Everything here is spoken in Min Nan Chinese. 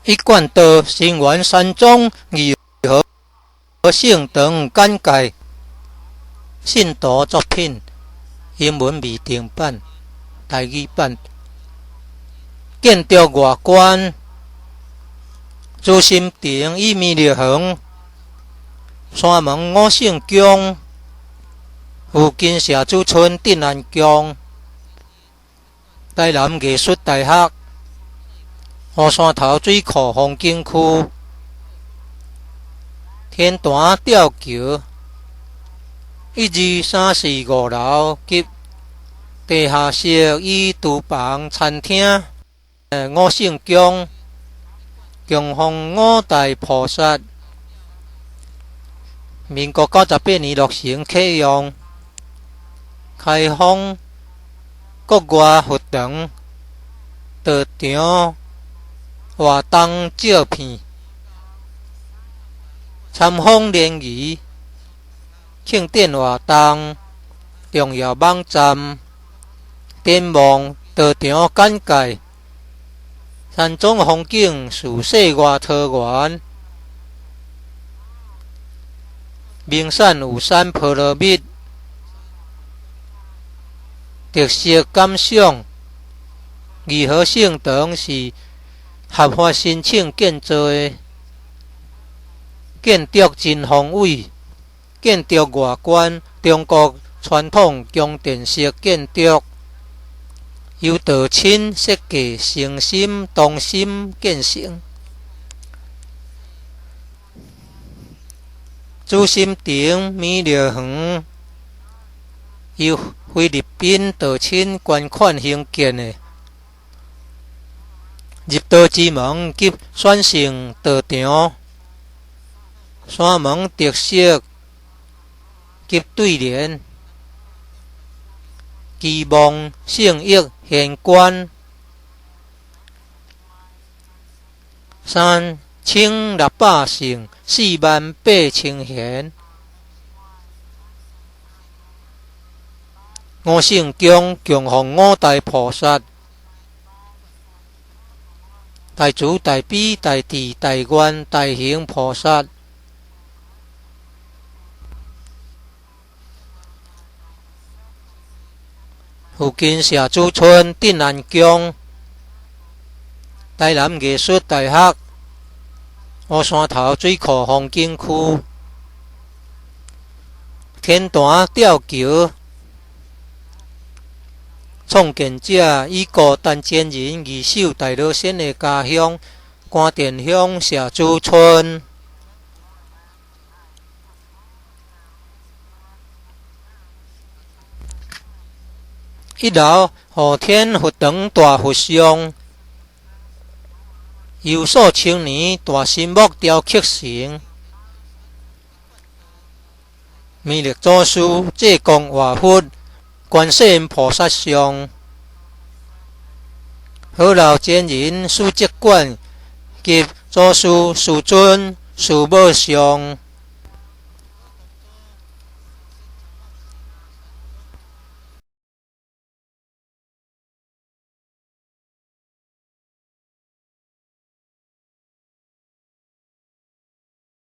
一貫道成員山莊義和聖堂簡介，信徒作品，英文未定版，台語版。建築外觀，慈心殿與彌勒園，山門五聖宮，附近社子村鎮安宮，台南藝術大學，烏山頭水庫風景區，天壇吊橋，一二三四五樓及地下室與廚房、餐廳。五聖宮供奉五大菩薩。民國98年落成啟用，開放國外佛堂道場活動照片，參訪聯誼慶典活動重要網站展望道場簡介。山莊風景似世外桃源，名山有山波羅蜜，特色感想。義和聖堂是合法申請建造的，建築真宏偉，建築外觀中國傳統宮殿式建築。由道親設計，誠心動心建成。慈心殿彌勒園由菲律賓道親捐款興建的。入道之門及選聖道場，山門特色及對聯。期望聖益玄關3600乘48,000弦，五聖宮供奉五大菩薩，大慈大悲大智大願大行菩薩。附近社子村鎮安宮，台南藝術大學，烏山頭水庫風景區，天壇吊橋，創建者已故陳堅仁二手大老先的家鄉關田鄉社子村。一樓昊天佛堂大佛像，由數千年大杉木雕刻成。彌勒祖師濟公活佛觀世音菩薩像，何老真人史跡館及祖師師尊師母像。